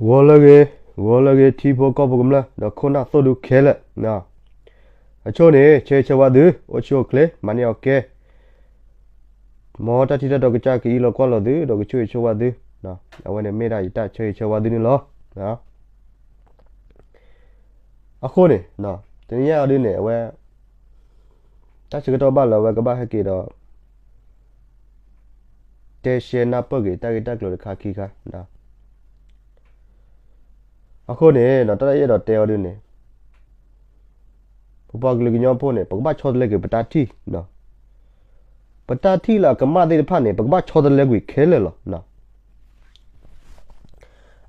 ဂီၤလၢအဂ့ၤ, ဂီၤလၢအဂ့ၤ ထံဖိကီၢ်ဖိကမျၢၢ် ဒီးခိၣ်နၢ်သိၣ်ဒူခဲလၢာ်, အဆိန့ၣ် ဆၢဂ့ၤဆၢဝါသု, အိၣ်ဆူၣ်အိၣ်ချ့ မၤန့ၢ်အီၤကဲ, မ်တၢ်ထံၣ်တၢ်တီကစၢ်ကအံးလီၤကွၢ်လီၤသု ဒီးကဆိၣ်ဂ့ၤဆိၣ်ဝါသု, အဝဲန့ၣ်မ့ၢ်ဒၣ်ယတၢ်ဆၢဂ့ၤဆၢဝါသုန့ၣ်လီၤ. အဃိန့ၣ် တနံၤညါအံၤဒ်န့ၣ် အဝဲ တၢ်ဆၢကတီၢ်ဘၣ်လၢအဝဲကဘၣ်ဟဲက့ၤဒီး တဲရှဲနၢ်ပၢၢ်က့ၤတၢ်ဂ့ၢ်တၢ်ကျိၤတခါခံခါ, အဃိန့ၣ် တၢ်လၢယအဲၣ်ဒိးတဲအီၤဒ်န့ၣ် ပပှၤကလုာ်ကညီဖိန့ၣ် ပကဘၣ်ဆီတလဲကွံာ်ပတၢ်ထံၣ်, ပတၢ်ထံၣ်လၢအကမၣ်သ့ၣ်တဖၣ်န့ၣ် ပကဘၣ်ဆီတလဲကွံာ်ခဲလၢာ်လီၤ.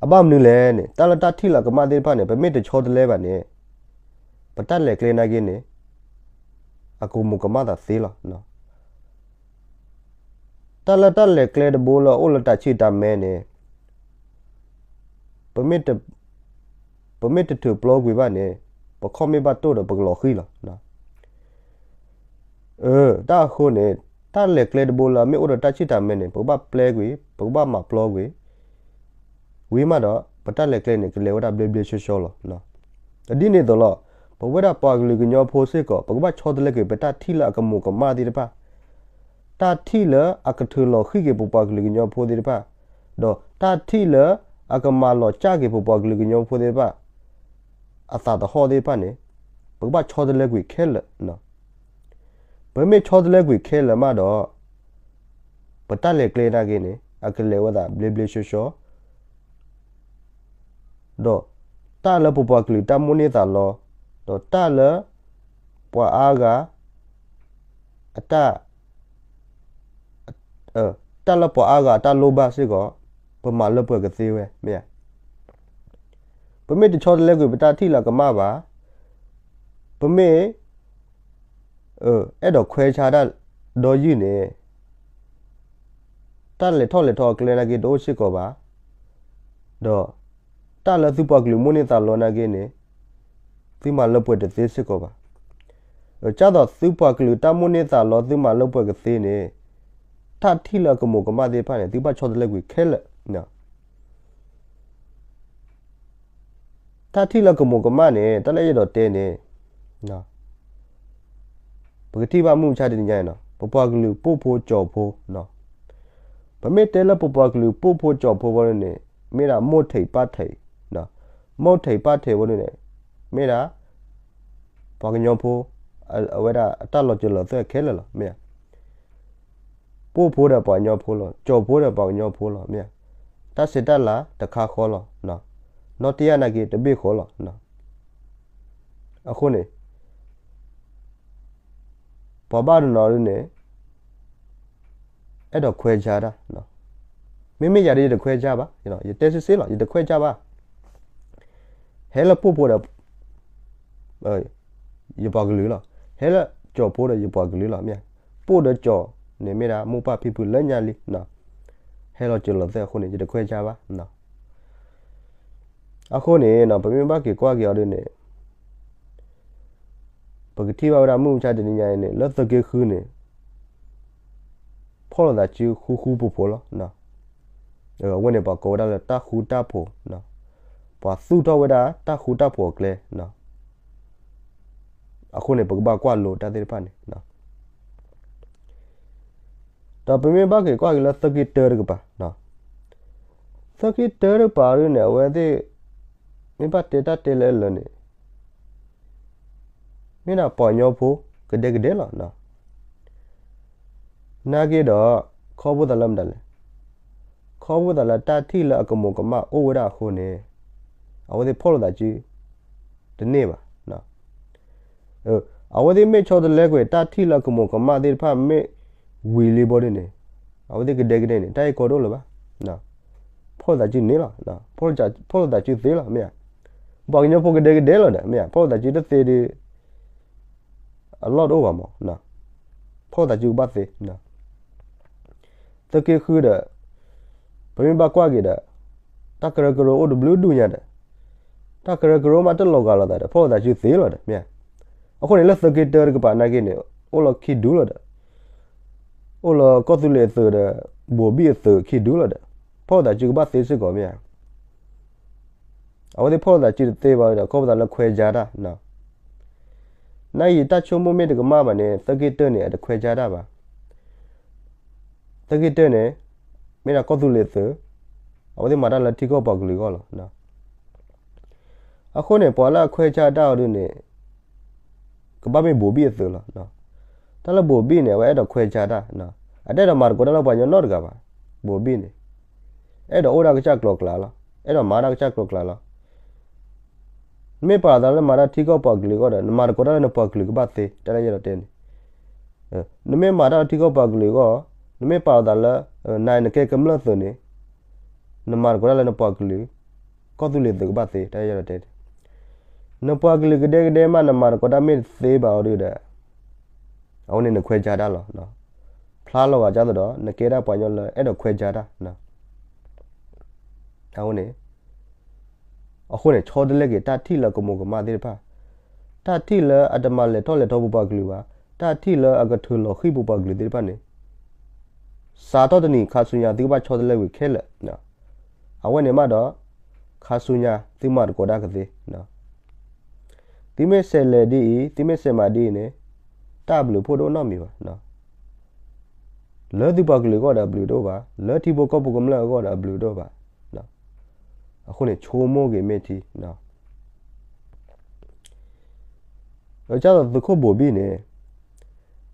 အဘၣ်မနုၤလဲၣ်န့ၣ် တၢ်လၢတၢ်ထံၣ်လၢအကမၣ်သ့ၣ်တဖၣ်န့ၣ် ပမ့ၢ်တဆီတလဲဘၣ်န့ၣ် ပတၢ်လဲၤကျဲနာ်က့န့ၣ် အကမူၤကမၣ်သးသ့လီၤ. တၢ်လၢတၢ်လဲၤကျဲတဘိလၢအအိၣ်လၢတၢ်ဆံၣ်တၢ်မဲန့ၣ် ပမ့ၢ်တထုးပျီကွံာ်ဘၣ်န့ၣ် ပခီၣ်မ့ၢ်ဘၣ်တိၢ်ဒီးပကလီၤဃံၤလီၤ. တၢ်အဃိန့ၣ် တၢ်လဲၤကျဲတဘိလၢအမ့ၢ်အိၣ်ဒီးတၢ်ဆံၣ်တၢ်မဲန့ၣ် ပကဘၣ်ပျဲကွံာ် ပကဘၣ်မၤပျီကွံာ် ဝံၤမးဒီး ပတၢ်လဲၤကျဲန့ၣ် ကလဲၤဝဲဒၣ်ဘျ့ဘျ့ဆှီဆှီလီၤ. ဒ်န့ၣ်အသိးလီၤ. ပဝဲဒၣ်ပှၤကလုာ်ကညီဖိစ့ၢ်ကီး ပကဘၣ်ဆီတလဲကွံာ် ပတၢ်ထံၣ်လၢအကမူၤကမၣ်သ့ၣ်တဖၣ်, တၢ်ထံၣ်လၢအကထုးလီၤဃံၤက့ၤပပှၤကလုာ်ကညီဖိသ့ၣ်တဖၣ်, ဒီးတၢ်ထံၣ်လၢအကမၤလီၤစၢ်က့ၤပပှၤကလုာ်ကညီဖိသ့ၣ်တဖၣ် အသးသဟီၣ်သ့ၣ်တဖၣ်န့ၣ် ပကဘၣ်ဆီတလဲကွံာ်ခဲလၢာ်. ပမ့ၢ်ဆီတလဲကွံာ်ခဲလၢာ်မးဒီး ပတၢ်လဲၤကျဲနာ်က့န့ၣ် အကလဲၤဝဲဒၣ်ဘျ့ဘျ့ဆှီဆှီ ဒီးတၢ်လၢပပှၤကလုာ်တၢ်မိၣ်န့ၢ်သးလီ, ဒီးတၢ်လၢ ပှၤအါဂၤ အတၢ် တၢ်လၢပှၤအါဂၤအတၢ်လိၣ်ဘၣ်စ့ၢ်ကီး ပမၤလၢပှဲၤကသ့ဝဲ မ့ၢ်ဧါ. ပမ့ၢ်တဆီတလဲကွံာ်ပတၢ်ထံၣ်လၢအကမၣ်ဘၣ်, ပမ့ၢ် အဲၣ်ဒိးခွဲးဆါတၢ်ဒီးယုၢ်န့ၣ် တၢ်လဲၤထီၣ်လဲၤထီအကျဲနာ်က့တအိၣ်စ့ၢ်ကီးဘၣ်, ဒီးတၢ်လၢသုပှၤကလုာ်မိၣ်န့ၢ်သးလီနာ်က့န့ၣ် သုမၤလၢပှဲၤတသ့စ့ၢ်ကီးဘၣ်. ကၢ်သိးသုပှၤကလုာ်တၢ်မိၣ်န့ၢ်သးလီ သုမၤလၢပှဲၤကသ့န့ၣ် တၢ်ထံၣ်လၢအကမူၤကမၣ်သ့ၣ်တဖၣ်န့ၣ် သုဘၣ်ဆီတလဲကွံာ်ခဲလၢာ် တၢ်ထံၣ်လၢကမူၤကမၣ်န့ၣ် တၢ်လၢယအဲၣ်ဒိးတဲန့ၣ် ပကထံၣ်ဘၣ်မုၢ်မဆါတနံၤညါအံၤနီၤ ပပှၤကလုာ်ပိာ်ဖိကၠီၤဖိနီၤ, ပမ့ၢ်တဲလၢပပှၤကလုာ်ပိာ်ဖိကၠီၤဖိဝဲန့ၣ် မ့ၢ်ဒၣ်မိၢ်ထံးပၢ်ထံး, မိၢ်ထံးပၢ်ထံးဝဲန့ၣ် မ့ၢ်ဒၣ် ပှၤကညီဖိ အဝဲဒၣ်အတၢ်လီၤစၢၤလီၤသွဲၣ်ခဲလၢာ်လီၤ မ့ၢ်ဧါ. ပိာ်ဖိဒီးပှၤကညီဖိလီၤ, ကၠီၤဖိဒီးပှၤကညီဖိလီၤ မ့ၢ်ဧါ. တၢ်စံးတၢ်လၤတခါဃီလီၤ, နီၢ်တယၢ်နာ်က့တဘ့ၣ်ဃီလီၤ. အဃိန့ၣ် ပှၤဘၣ်တနီၤဒ်န့ၣ် အဲၣ်ဒိးခွဲးဆါတၢ်, မ့မ့ၢ်ယၤဒ်ယတခွဲးဆါဘၣ်, ယတဲစ့ၢ်စ့ၢ်လီၤ ယတခွဲးဆါဘၣ်. ဟဲလၢပိာ်ဖိဒီး ယပှၤကလုာ်လီၤ, ဟဲလၢကၠီၤဖိဒီးယပှၤကလုာ်လီၤ မ့ၢ်ဧါ. ပိာ်ဒီးကၠီၤန့ၣ်မ့ၢ်ဒၣ်မိၢ်ပၢ်ဖံဖုလၢညါလံ, ဟဲလီၤစၢၤလီၤသွဲၣ်အဃိန့ၣ် ယတခွဲးဆါဘၣ်. အဃိန့ၣ် ပမ့ၢ်ဘၣ်က့ၤကွၢ်က့ၤအီၤဒ်န့ၣ် ပကထံၣ်ဘၣ်ဝဲဒၣ်မုၢ်မဆါတနံၤညါအံၤန့ၣ် လၢသုးက့ဃုန့ၣ် ဖီၣ်လိာ်သးစုဃူဃူဖိးဖိးလီၤ. အဝဲန့ၣ်ပှၤကိးဝဲဒၣ်လၢတၢ်ဃူတၢ်ဖိး, ပှၤသူၣ်ထီၣ်ဝဲဒၣ်တၢ်ဃူတၢ်ဖိးအကျဲ, အဃိန့ၣ် ပကဘၣ်ကွၢ်လိတၢ်သ့ၣ်တဖၣ်န့ၣ် ဒီးပမ့ၢ်ဘၣ်က့ၤကွၢ်က့ၤလၢသုးက့တၢတကပၤ, သုးက့တၢတကပၤဒ်န့ၣ် အဝဲသ့ၣ် မ့ၢ်ဘၣ်တဲတၢ်တဲလၢအလၢာ်န့ၣ် မ့ၢ်ဒၣ်ပှၤကညီဖိကဒဲကဒဲလီၤ. နာ်က့ဒီး ခီဖျိသးလၢမတၤလဲၣ်, ခီဖျိသးလၢတၢ်ထံၣ်လၢအကမူၤကမၣ်အိၣ်ဝဲဒၣ်အဃိန့ၣ် အဝဲသ့ၣ်ဖီၣ်လိာ်သးစုတန့ၢ်ဘၣ်. အဝဲသ့ၣ်မ့ၢ်ဆီတလဲကွံာ်တၢ်ထံၣ်လၢအကမူၤကမၣ်သ့ၣ်တဖၣ်မ့ၢ်ဝံၤလံဘီဒ်န့ၣ် အဝဲသ့ၣ်ကဒဲကဒဲန့ၣ် တၢ်ဂ့ၢ်ကီတအိၣ်လၢၤဘၣ်. ဖီၣ်လိာ်သးစုန့ၢ်လီၤ. ဖီၣ်လိာ်သးစုသ့လီၤ မ့ၢ်ဧါ. ပှၤကညီဖိကဒဲကဒဲလီၤဒီး မ့ၢ်ဧါ, ဖီၣ်လိာ်သးစုတသ့ဒီး အလီၢ်တအိၣ်ဘၣ်မး, ဖီၣ်လိာ်သးစုကဘၣ်သ့. သုးက့ဃုဒီး ပမ့ၢ်ဘၣ်ကွၢ်က့ၤဒီး တၢ်ကရၢကရိအိၣ်တဘျုးဒူၣ်ညါဒီး တၢ်ကရၢကရိမးတလီၤဂာ်လိာ်သးဒီး ဖီၣ်လိာ်သးစုသ့လီၤဒီး မ့ၢ်ဧါ. အဃိန့ၣ် လၢသုးက့တၢတကပၤနာ်က့န့ၣ် အိၣ်လီၤခံဒူလီၤဒီး အိၣ်လီၤကီၢ်သူလ့ၤအသုးဒီး ဘိၤဘံၣ်အသုးခံဒူလီၤဒီး ဖီၣ်လိာ်သးစုကဘၣ်သ့စ့ၢ်ကီး မ့ၢ်ဧါ. အဝဲသ့ၣ်ဖီၣ်လိာ်သးစုတသ့ဘၣ်ဒီး ကီၢ်ပသးလၢခွဲးခြားတၢ်, နာ်ယတၢ်ဆိကမိၣ်မ့ၢ်တကမၣ်ဘၣ်န့ၣ် သၢက့တၢၢ်န့ၣ် အတခွဲးခြားတၢ်ဘၣ်. သၢက့တၢၢ်န့ၣ် မ့ၢ်ဒၣ်ကီၢ်သူလ့ၤသုး, အဝဲသ့ၣ်မၤတၢ်လၢထံကီၢ်ပှၤကလုာ်အဂီၢ်လီၤ. အဃိန့ၣ် ပှၤလၢအခွဲးခြားတၢ်အီၤဒုန့ၣ် ကဘၣ်မ့ၢ်ဘိၤဘံၣ်အသုးလီၤ. တၢ်လၢဘိၤဘံၣ်န့ၣ် အဝဲအဲၣ်ဒိးခွဲးခြားတၢ်, အတအဲၣ်ဒိးမၤသကိးတၢ်လၢပှၤကညီနီတဂၤဘၣ်. ဘိၤဘံၣ်န့ၣ် အဲၣ်ဒိးအိၣ်ဒၣ်ကစၢ်ကျိၤကျါလီၤ, အဲၣ်ဒိးမၤတၢ်ကစၢ်ကျိၤကျါလီၤ. နမ့ၢ်ပာ်လီၤသးလၢမၤတၢ်ထံကီၢ်ပှၤကလုာ်အဂီၢ်ဒီး နမၤသကိးတၢ်လၢနပှၤကလုာ်ကဘၣ်သ့, တၢ်လၢယအဲၣ်ဒိးတဲန့ၣ်, နမ့ၢ်မၤတၢ်လၢထံကီၢ်ပှၤကလုာ်အဂီၢ်, နမ့ၢ်ပာ်လီၤသးလၢ နၤနကဲကမျၢၢ်သုးန့ၣ် နမၤသကိးတၢ်လၢနပှၤကလုာ်, ကီၢ်သူလ့ၤသုးကဘၣ်သ့, တၢ်လၢယအဲၣ်ဒိးတဲန့ၣ်, နပှၤကလုာ်ကဒဲကဒဲမး နမၤသကိးတၢ်မ့ၢ်တသ့ဘၣ်အီၤဒုဒီး အဝဲန့ၣ်နခွဲးခြားတၢ်လီၤ. ဖျါလီၤဂာ်ဒ်သိးဒီး နကဲဒၣ်ပှၤကညီလၢအဲၣ်ဒိးခွဲးခြားတၢ်, အဝဲန့ၣ် အဃိန့ၣ် ဆီတလဲက့ၤတၢ်ထံၣ်လၢကမိၢ်ကမၣ်သ့ၣ်တဖၣ်, တၢ်ထံၣ်လၢအတမၤလဲၤထီၣ်လဲၤထီပပှၤကလုာ်ဘၣ်, တၢ်ထံၣ်လၢအကထုးလီၤဃံၤပပှၤကလုာ်သ့ၣ်တဖၣ်န့ၣ် စးထီၣ်တနံၤခါဆူညါ သုကဘၣ်ဆီတလဲဝံၤခဲလၢာ်, အဝဲန့ၣ်မးဒီး ခါဆူညါသုမၤသကိးတၢ်ကသ့, သုမ့ၢ်ဆဲးလဲၤဒ်အံၤ သုမ့ၢ်ဆဲးမၤဒ်အံၤန့ၣ် တၢ်အဘျုးဖှိၣ်တအိၣ်နီတမံၤဘၣ်. လၢသုပှၤကလုာ်အဂီၢ်ဒီးအဘျုးတအိၣ်ဘၣ်, လၢထံဖိကီၢ်ဖိကမျၢၢ်အဂီၢ်ဒီးအဘျုးတအိၣ်ဘၣ်. အဃိန့ၣ် ဆိကမိၣ်က့ၤမ့ၢ်ထံ ဒ်သိးသုးခိၣ်ဘိၤဘံၣ်န့ၣ်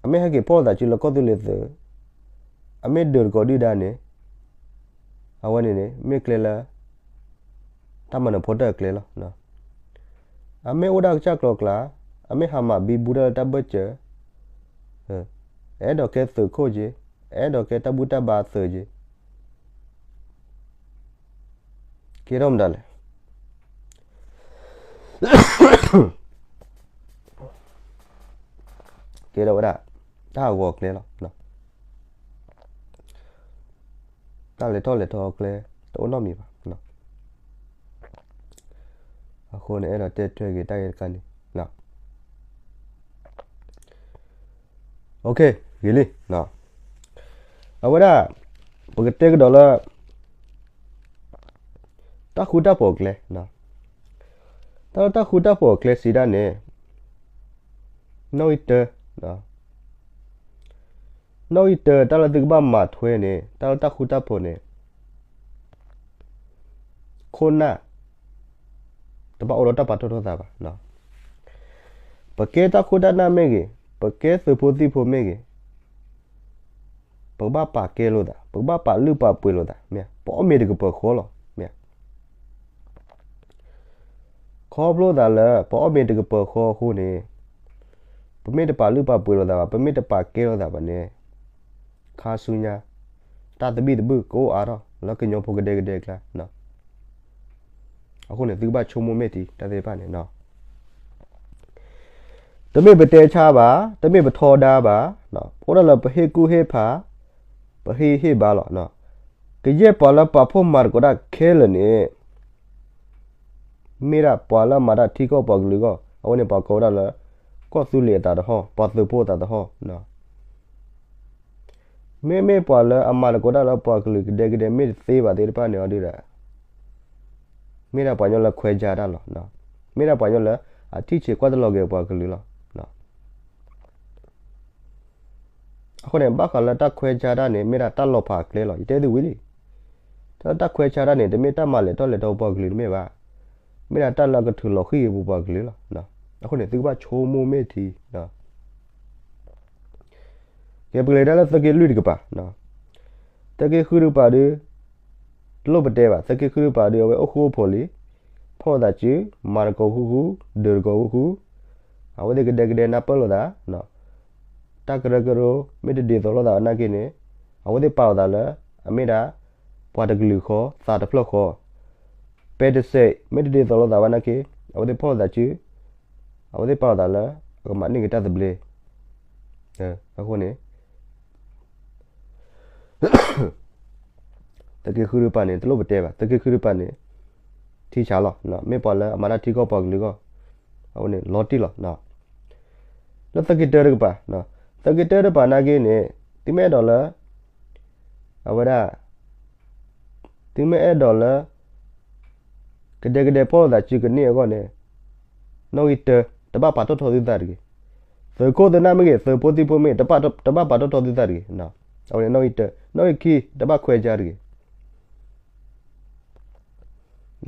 အမ့ၢ်ဟဲက့ၤဖီၣ်လိာ်သးစုလၢကီၢ်သူလ့ၤသုး, အမ့ၢ်ဒုးသကိးဒုၣ်ဒါန့ၣ် အဝဲန့ၣ်န့ၣ် မ့ၢ်ကျဲလၢ တၢ်မၤနၢၤဖိတၢ်အကျဲလီၤ. အမ့ၢ်အိၣ်ဒၣ်ကစၢ်ကျိၤကျါ, အမ့ၢ်ဟးမၤဘံဘူတၢ်လၢတၢ်ဘၢၣ်စၢၤ, အဲၣ်ဒိးကဲသုးခိၣ်က့ၤ, အဲၣ်ဒိးကဲတၢ်ဘူၣ်တၢ်ဘါသုးက့ၤ, ကဲထီၣ်မတၤလဲၣ် ကဲထီၣ်ဝဲဒၣ် တၢ်ဂီၤကျဲလီၤ. တၢ်လဲၤထီၣ်လဲၤထီအကျဲ တအိၣ်နီတမံၤဘၣ်. အဃိန့ၣ် အဲၣ်ဒိးတဲထွဲက့ၤတၢ်ဂ့ၢ်တခါန့ၣ် ဂ့ၤလံ. အဝဲဒၣ် ပကတဲကဒီးလၢ တၢ်ဃူတၢ်ဖိးအကျဲ, တၢ်လၢတၢ်ဃူတၢ်ဖိးအကျဲစံးဒၣ်န့ၣ် နီၣ်ဂံၢ်တၢ, နီၣ်ဂံၢ်တၢ တၢ်လၢသုကဘၣ်မၤထွဲန့ၣ် တၢ်လၢတၢ်ဃူတၢ်ဖိးန့ၣ် ခိၣ်နၢ် တဘၣ်အိၣ်ဒီးတၢ်ပာ်ထီၣ်ထီသးဘၣ်. ပကဲတၢ်ခိၣ်တၢ်နၢ်မ့ၢ်ဂ့ၤ, ပကဲသုးဖိသံၣ်ဖိမ့ၢ်ဂ့ၤ, ပကဘၣ်ပာ်ကဲလိာ်သး, ပကဘၣ်ပာ်လုၢ်ပာ်ပှ့ၤလိာ်သး, မ့ၢ်ပအီၣ်မ့ၤတကပၤဃီလီၤ. မ့ၢ် ခီဖျိသးလၢ ပအီၣ်မ့ၤတကပၤဃီအဃိန့ၣ် ပမ့ၢ်တပာ်လုၢ်ပာ်ပှ့ၤလိာ်သးဘၣ်, ပမ့ၢ်တပာ်ကဲလိာ်သးဘၣ်န့ၣ် ခါဆူညါ တၢ်သဘံၣ်သဘုၣ်ကအိၣ်အါထီၣ်လၢကညီဖိကဒဲကဒဲအကျါ. အဃိန့ၣ် သုကဘၣ်ဆိကမိၣ်မ့ၢ်ထံ တၢ်သ့ၣ်တဖၣ်န့ၣ် တမ့ၢ်ပတဲဆါဘၣ်, တမ့ၢ်ပထီဒါဘၣ်, အိၣ်ဒၣ်လၢပဟ့ၣ်ကူၣ်ဟ့ၣ်ဖး, ပဟ့ၣ်ဟ့ၣ်ဘါလီၤ. ကယဲၢ်ပှၤလၢပာ်ဖှိၣ်မၤသကိးတၢ်ခဲလၢာ်န့ၣ် မ့ၢ်ဒၣ်ပှၤလၢအမၤတၢ်ထံကီၢ်ပှၤကလုာ်အဂီၢ်, အဝဲန့ၣ်ပှၤကိးဝဲဒၣ်လၢ ကီၢ်သူလ့ၤအသးသဟီၣ်, ပှၤသုးဖိအသးသဟီၣ်. မ့မ့ၢ်ပှၤလၢအမၤသကိးတၢ်လၢပှၤကလုာ်ကဒဲကဒဲမ့ၢ်တသ့ဘၣ်သ့ၣ်တဖၣ်န့ၣ်အီၤဒုဒီး မ့ၢ်ဒၣ်ပှၤကညီလၢခွဲးခြားတၢ်လီၤ. မ့ၢ်ဒၣ်ပှၤကညီလၢအထံၣ်ဆံးကွၢ်တလီၤက့ၤပှၤကလုာ်လီၤ. အဃိန့ၣ် ဘၣ်ဃးလၢတၢ်ခွဲးခြားတၢ်န့ၣ် မ့ၢ်ဒၣ်တၢ်လီၤဖးအကျဲလီၤ. ယတဲသုဝံၤလံ. တၢ်လၢတၢ်ခွဲးခြားတၢ်န့ၣ် တမ့ၢ်တၢ်မၤလဲၤထီၣ်လဲၤထီပှၤကလုာ်တမ့ၢ်ဘၣ်. မ့ၢ်ဒၣ်တၢ်လၢအကထုးလီၤဃံၤက့ၤပပှၤကလုာ်လီၤ. အဃိန့ၣ် သုကဘၣ်ဆိကမိၣ်မ့ၢ်ထံ ကဲ ပကလဲၤဒၣ်လၢသုးက့လွံၢ်တကပၤ, သုးက့ဃုတကပၤဒု တလိၣ်ပတဲဘၣ်, သုးက့ဃုတကပၤဒု အဝဲအိၣ်ဃူအိၣ်ဖိးလံ, ဖီၣ်လိာ်သးစု, မၤသကိးဃူဃူ, ဒုးသကိးဃူဃူ, အဝဲသ့ၣ်ကဒဲကဒဲနၢ်ပၢၢ်လိာ်သး, တၢ်ကရၢကရိ မ့ၢ်တဒ်သိးလိာ်သးနာ်က့န့ၣ် အဝဲသ့ၣ်ပာ်လိာ်သးလၢ အမ့ၢ်ဒၣ် ပှၤတကလုာ်ဃီ, သးတဖျၢၣ်ဃီ, ပဲတစဲး မ့ၢ်တဒ်သိးလိာ်သးဘၣ်နာ်က့ အဝဲသ့ၣ်ဖီၣ်လိာ်သးစု, အဝဲသ့ၣ်ပာ်လိာ်သးလၢ အကမၤန့ၢ်က့ၤတၢ်သဘျ့. အဃိန့ၣ် သုးက့ဃုတကပၤန့ၣ် တလိၣ်ပတဲဘၣ်, သုးက့ဃုတကပၤန့ၣ် ထံဆးလီၤ, မ့ၢ်ပှၤလၢအမၤတၢ်ထံကီၢ်ပှၤကလုာ်အဂီၢ်, အဃိန့ၣ် လီၤတံၢ်လီၤ. လၢသုးက့တၢတကပၤ, သုးက့တၢတကပၤနာ်က့န့ၣ် သုမ့ၢ်အဲၣ်ဒိးလၢ အဝဲဒၣ် သုမ့ၢ်အဲၣ်ဒိးလၢ ကဒဲကဒဲဖီၣ်လိာ်သးစုကန့ၢ်အဂီၢ်န့ၣ် နီၣ်ဂံၢ်တၢ တဘၣ်ပာ်ထီၣ်ထီသုသးတဂ့ၤ. သုးခိၣ်သုးနၢ်မ့ၢ်ဂ့ၤ သုးဖိသံၣ်ဖိမ့ၢ်ဂ့ၤ တဘၣ်ပာ်ထီၣ်ထီသုသးတဂ့ၤ. အဝဲန့ၣ်နီၣ်ဂံၢ်တၢ, နီၣ်ဂံၢ်ခံ တဘၣ်ခွဲးဆါတဂ့ၤ.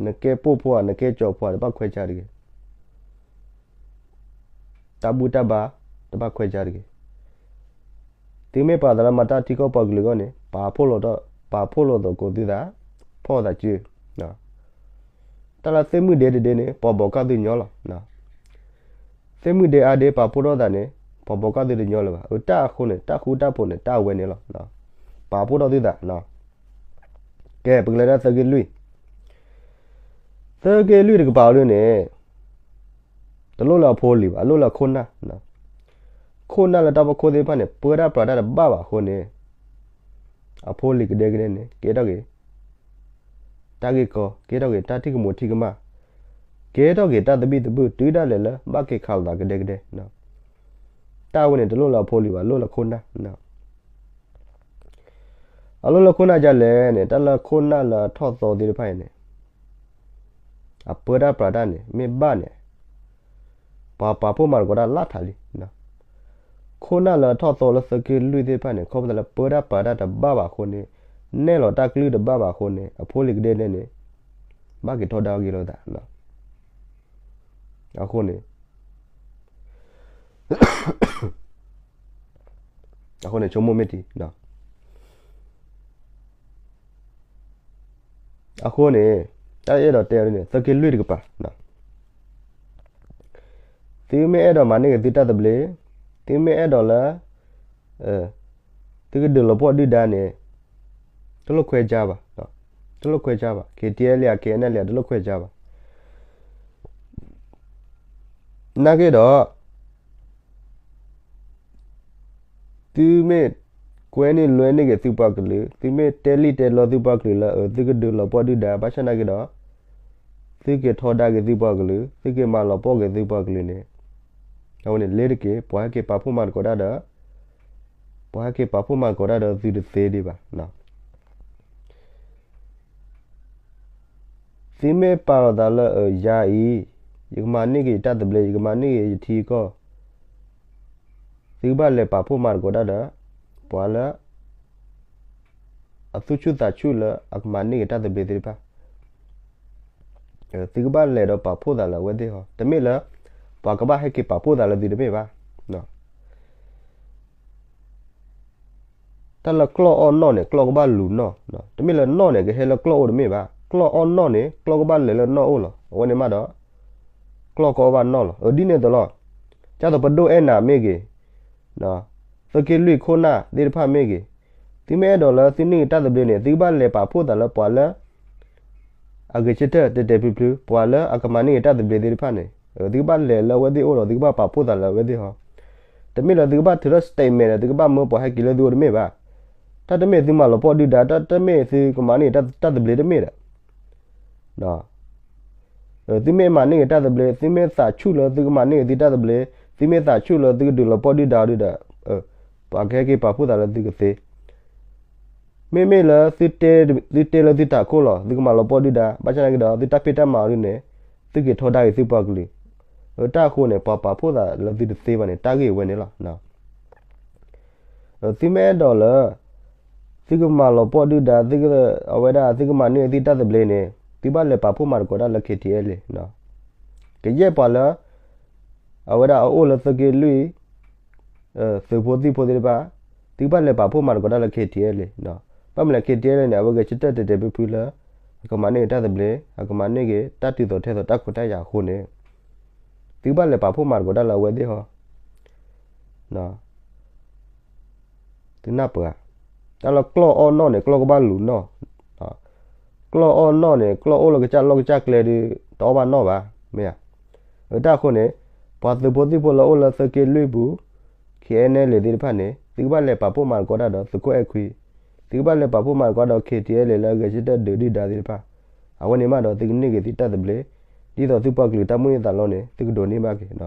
နကဲပိာ်ဖိဧါ နကဲကၠီၤဖိဧါ တဘၣ်ခွဲးဆါတဂ့ၤ. တၢ်ဘူၣ်တၢ်ဘါ တဘၣ်ခွဲးဆါတဂ့ၤ. သုမ့ၢ်ပာ်သးလၢမၤတၢ်ထံကီၢ်ပှၤကလုာ်အဂီၢ်န့ၣ် ပာ်ဖှိၣ်လိာ်သကိးသုသး, ဖီၣ်သးစု တၢ်လၢသ့ၣ်မုၣ်ဒ့တဒ့န့ၣ် ပှၤဘိးကၢ်သုညီလီၤ. သ့ၣ်မုၣ်ဒ့အါဒ့ပာ်ဖှိၣ်ထီၣ်သးန့ၣ် ပှၤဘိးကၢ်သုတညီလၢၤဘၣ်. အတၢ်အဃိန့ၣ် တၢ်ဃူတၢ်ဖိးန့ၣ် တၢ်အဝဲန့ၣ်လီၤ. ပာ်ဖှိၣ်ထီၣ်သုသး. ကဲ ပကလဲၤဒၣ်သုးက့လွံၢ်, သုးက့လွံၢ်တကပၤအီၤဒ်န့ၣ် တလိၣ်လၢအဖိအလံၤဘၣ်, အလိၣ်လၢအခိၣ်နၢ်, ခိၣ်နၢ်လၢတၢ်ဖီခိၣ်သ့ၣ်တဖၣ်န့ၣ် ပၢတၢ်ပြးတၢ်တဘၣ်ဘၣ်အဃိန့ၣ် အဖိအလံၤကဒဲကဒဲန့ၣ် ကဲထီၣ်က့ၤ တၢ်ဂ့ၢ်ကီ, ကဲထီၣ်က့ၤတၢ်ထံၣ်ကမူၤထံၣ်ကမၣ်, ကဲထီၣ်က့ၤတၢ်သဘံၣ်သဘုၣ် တုၤဒၣ်လဲာ်လၢဘၣ်က့ၤခးလိာ်သးကဒဲကဒဲ. တၢ်ဝဲန့ၣ် တလိၣ်လၢအဖိအလံၤဘၣ်, လိၣ်လၢခိၣ်နၢ်. အလိၣ်လၢခိၣ်နၢ်ဒ်လဲၣ်န့ၣ် တၢ်လၢခိၣ်နၢ်လၢအထီၣ်သီသ့ၣ်တဖၣ်အံၤန့ၣ် အပၢတၢ်ပြးတၢ်န့ၣ် မ့ၢ်ဘၣ်န့ၣ် ပှၤပာ်ဖှိၣ်မၤသကိးတၢ်လၢထးလံ. ခိၣ်နၢ်လၢအထီၣ်သီလၢသုးက့လွံၢ်သ့ၣ်တဖၣ်န့ၣ် ခီဖျိလၢပၢတၢ်ပြးတၢ်တဘၣ်ဘၣ်အဃိန့ၣ်, နဲၣ်လီၤတၢ်ကလုၢ်တဘၣ်ဘၣ်အဃိန့ၣ် အဖိအလံၤကဒဲကဒဲန့ၣ် ဘၣ်က့ၤထီဒါအဂ့ၢ်လိာ်သး. အဃိန့ၣ် အဃိန့ၣ် ဆိကမိၣ်မ့ၢ်တံၤ အဃိန့ၣ် တၢ်အဲၣ်ဒိးတဲအီၤဒ်န့ၣ် သုးက့လွံၢ်တကပၤ, သုမ့ၢ်အဲၣ်ဒိးမၤန့ၢ်က့ၤသုတၢ်သဘျ့, သုမ့ၢ်အဲၣ်ဒိးလၢ သုကဒုးလီၤပှီၢ်ဒုၣ်ဒါန့ၣ် တလိၣ်ခွဲးဆါဘၣ်, တလိၣ်ခွဲးဆါဘၣ်, ခ့ထံအဲလ့ ခ့အဲနလ့ တလိၣ်ခွဲးဆါဘၣ်. နာ်က့ဒီး သုမ့ၢ်ကွဲန့ၢ်လွဲန့ၢ်က့ၤသုပှၤကလုာ်, သုမ့ၢ်တဲလံၣ်တဲလီသုပှၤကလုာ်လၢ သုကဒုးလီၤပှီၢ်ဒုၣ်ဒါ ဘၣ်ဆၣ်နာ်က့ဒီး သုက့ၤထီဒါက့ၤသုပှၤကလုာ်, သုက့ၤမၤလီၤပှီၢ်က့ၤသုပှၤကလုာ်န့ၣ် အဝဲန့ၣ်လ့ၤတက့ၢ်, ပှၤဟဲက့ၤပာ်ဖှိၣ်မၤသကိးတၢ်ဒီး ပှၤဟဲက့ၤပာ်ဖှိၣ်မၤသကိးတၢ်ဒီးသုတသ့ဒံးဘၣ်. သုမ့ၢ်ပာ်လီၤသးလၢ အၢ ယၤအံၤ ယကမၤန့ၢ်က့ၤယတၢ်သဘျ့, ယကမၤန့ၢ်က့ၤယထံကီၢ်, သုကဘၣ်လဲၤပာ်ဖှိၣ်မၤသကိးတၢ်ဒီး ပှၤလၢ အသူၣ်ဆူၣ်သးဆူၣ်လၢအကမၤန့ၢ်က့ၤတၢ်သဘျ့သ့ၣ်တဖၣ်, သုကဘၣ်လဲၤဒီးပာ်ဖှိၣ်သးလၢအဝဲသ့ၣ်ဟီ, တမ့ၢ်လၢ ပှၤကဘၣ်ဟဲက့ၤပာ်ဖှိၣ်သးလၢသုတမ့ၢ်ဘၣ်. တၢ်လၢကျီၢ်အီၣ်နီၣ်န့ၣ် ကျီၢ်ကဘၣ်လူၤနီၣ်, တမ့ၢ်လၢနီၣ်န့ၣ် ကဟဲလၢကျီၢ်အိၣ်တမ့ၢ်ဘၣ်. ကျီၢ်အီၣ်နီၣ်န့ၣ် ကျီၢ်ကဘၣ်လဲၤလၢနီၣ်အိၣ်လီၤ. အဝဲန့ၣ်မးဒီး ကျီၢ်ကအီၣ်ဘၣ်နီၣ်လီၤ. အၢ ဒ်န့ၣ်အသိးလီၤ. ကၢ်သိးပဒိၣ်အဲၣ်နၤမ့ၢ်ဂ့ၤ, သုးက့လွံၢ်ခိၣ်နၢ်သ့ၣ်တဖၣ်မ့ၢ်ဂ့ၤ, သုမ့ၢ်အဲၣ်ဒိးလၢသုန့ၢ်က့ၤတၢ်သဘျ့န့ၣ် သုကဘၣ်လဲၤပာ်ဖှိၣ်သးလၢပှၤလၢ အဂဲၤဆၢထၢၣ်တဲာ်တဲာ်ဖျုးဖျုး, ပှၤလၢအကမၤန့ၢ်က့ၤတၢ်သဘျ့သ့ၣ်တဖၣ်န့ၣ် သုကဘၣ်လဲၤလၢအဝဲသ့ၣ်အိၣ်ဒီး သုကဘၣ်ပာ်ဖှိၣ်သးလၢအဝဲသ့ၣ်ဟီ. တမ့ၢ်လၢသုကဘၣ်ထုးထီၣ် statement ဒီး သုကဘၣ်မၢပှၤဟဲက့ၤလၢသုအိၣ်တမ့ၢ်ဘၣ်. တၢ်တမ့ၢ်သုမၤလီၤပှီၢ်ဒုၣ်ဒါ, တၢ်တမ့ၢ်သုကမၤန့ၢ်တၢ်သဘျ့တမ့ၢ်ဒီး သုမ့ၢ်မၤန့ၢ်က့ၤတၢ်သဘျ့, သုမ့ၢ်သးဆူၣ်လၢသုကမၤန့ၢ်က့ၤသုတၢ်သဘျ့, သုမ့ၢ်သးဆူၣ်လၢသုကဒုးလီၤပှီၢ်ဒုၣ်ဒါဒုၣ်ဒီး ပှၤကဟဲက့ၤပာ်ဖှိၣ်သးလၢသုကသ့. မ့မ့ၢ်လၢ သုတဲလၢသုတၤခိၣ်လီၤ, သုကမၤလီၤပှီၢ်ဒုၣ်ဒါ, ဘၣ်ဆၣ်နာ်က့ဒီး သုတၢ်ဖံးတၢ်မၤအီၤဒ်န့ၣ် သုက့ၤထီဒါက့ၤသုပှၤကလုာ်. အတၢ်အဃိန့ၣ် ပှၤပာ်ဖှိၣ်သးလၢသုတသ့ဘၣ်န့ၣ် တၢ်ဂ့ၢ်ဝဲန့ၣ်လီၤ. သုမ့ၢ်အဲၣ်ဒိးလၢ သုကမၤလီၤပှီၢ်ဒုၣ်ဒါ, အဝဲဒၣ်သုကမၤန့ၢ်သုတၢ်သဘျ့န့ၣ် သုဘၣ်လဲၤပာ်ဖှိၣ်မၤသကိးတၢ်လၢ KTLA ကယဲၢ်ပှၤလၢ အဝဲဒၣ်အအိၣ်လၢသုးက့လွံၢ် သုးဖိသံၣ်ဖိသ့ၣ်တဖၣ်, သုကဘၣ်လဲၤပာ်ဖှိၣ်မၤသကိးတၢ်လၢ KTLA. ဘၣ်မနုၤလဲၣ် KTLA န့ၣ် အဝဲဂဲၤဆၢထၢၣ်တဲာ်တဲာ်ဖျုးဖျုးလၢ အကမၤန့ၢ်က့ၤတၢ်သဘျ့, အကမၤန့ၢ်က့ၤတၢ်တုၤသိးထဲသိးတၢ်ခွဲးတၢ်ယာ်အဃိန့ၣ် သုကဘၣ်လဲၤပာ်ဖှိၣ်မၤသကိးတၢ်လၢအဝဲသ့ၣ်ဟီ. သုနၢ်ပၢၢ်ဧါ, တၢ်လၢကျီၢ်အီၣ်နီၣ်န့ၣ် ကျီၢ်ကဘၣ်လူၤနီၣ်, ကျီၢ်အီၣ်နီၣ်န့ၣ် ကျီၢ်အိၣ်လၢကစၢ်လီၢ်ကစၢ်ကျဲဒီး တအီၣ်ဘၣ်နီၣ်ဘၣ်, မ့ၢ်ဧါ. အတၢ်အဃိန့ၣ် ပှၤသုးဖိသံၣ်ဖိလၢအိၣ်လၢသုးက့လွံၢ်ပူၤ KNLA သ့ၣ်တဖၣ်န့ၣ် သုကဘၣ်လဲၤပာ်ဖှိၣ်မၤသကိးတၢ်ဒီးသုးခိၣ်အဲၣ်ခွံ, သုကဘၣ်လဲၤပာ်ဖှိၣ်မၤသကိးဒီး KTLA လၢအဂဲၤဆၢထၢၣ်ဒုးဒုၣ်ဒါသ့ၣ်တဖၣ်, အဝဲန့ၣ်မးဒီးသုကန့ၢ်က့ၤသုတၢ်သဘျ့, ဒ်သိးသုပှၤကလုာ်တၢ်မုၢ်န့ၢ်သးလီန့ၣ် သုကဒိးန့ၢ်ဘၣ်က့ၤ.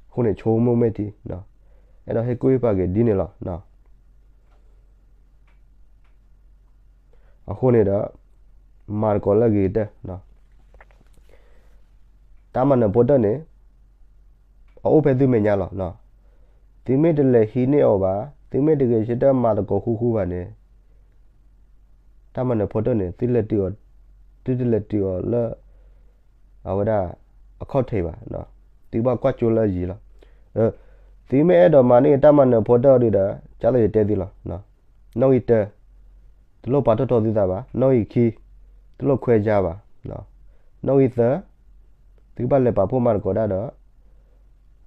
အဃိန့ၣ် ဆိကမိၣ်မ့ၢ်တံၤ, အဲၣ်ဒိးဟ့ၣ်ကူၣ်ဟ့ၣ်ဖးက့ၤဒ်န့ၣ်လီၤ. အဃိန့ၣ်ဒီး မၤသကိးလၢအဂ့ၤကတၢၢ်, တၢ်မၤနၢၤဖိတၢၣ်န့ၣ် အအိၣ်ဖဲသုမဲာ်ညါလီၤ. သုမ့ၢ်တလဲၤဟံးန့ၢ်အီၤဘၣ်, သုမ့ၢ်တဂဲၤဆၢထၢၣ်မၤသကိးဃူဃူဘၣ်န့ၣ် တၢ်မၤနၢၤဖိတၢၣ်န့ၣ် သုလဲၤတုၤအီၤ, သုတလဲၤတုၤအီၤလၢ အဝဲဒၣ် အခီၣ်ထံးဘၣ်, သုကဘၣ်ကွၢ်ကၠိလၢအယံၤလီၤ. သုမ့ၢ်အဲၣ်ဒိးမၤန့ၢ်တၢ်မၤနၢၤဖိတၢၣ်အီၤဒုဒီး ကၢ်သိးယတဲသုလီၤ. နီၣ်ဂံၢ်တၢ တလိၣ်ပာ်ထီၣ်ထီသုသးဘၣ်, နီၣ်ဂံၢ်ခံ တလိၣ်ခွဲးယါဘၣ်, နီၣ်ဂံၢ်သၢ သုကဘၣ်လဲၤပာ်ဖှိၣ်မၤသကိးတၢ်ဒီး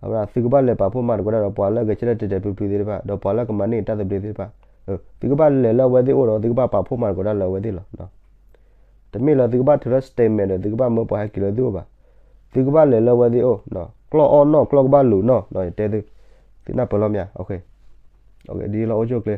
အဝဲဒၣ် သုကဘၣ်လဲၤပာ်ဖှိၣ်မၤသကိးတၢ်ဒီး ပှၤလၢအဂဲၤဆၢထၢၣ်တဲာ်တဲာ်ဖျုးဖျုးသ့ၣ်တဖၣ် ဒီးပှၤလၢကမၤန့ၢ်တၢ်သဘျ့သ့ၣ်တဖၣ်, သုကဘၣ်လဲၤလၢအဝဲသ့ၣ်အိၣ်ဒီး သုကဘၣ်ပာ်ဖှိၣ်မၤသကိးတၢ်လၢအဝဲသ့ၣ်လီၤ. တမ့ၢ်လၢသုကဘၣ်ထုးလၢ statement ဒီး သုကဘၣ်မၢပှၤဟဲက့ၤလၢသုအိၣ်ဘၣ်. သုကဘၣ်လဲၤလၢအဝဲသ့ၣ်အိၣ်, ကျီၢ်အီၣ်နီၣ် ကျီၢ်ကဘၣ်လူၤနီၣ်, ယတဲသု, သုနၢ်ပၢၢ်လီၤမ့ၢ်ဧါ. ဒ်လီၤအိၣ်ဆိၣ်ကျဲ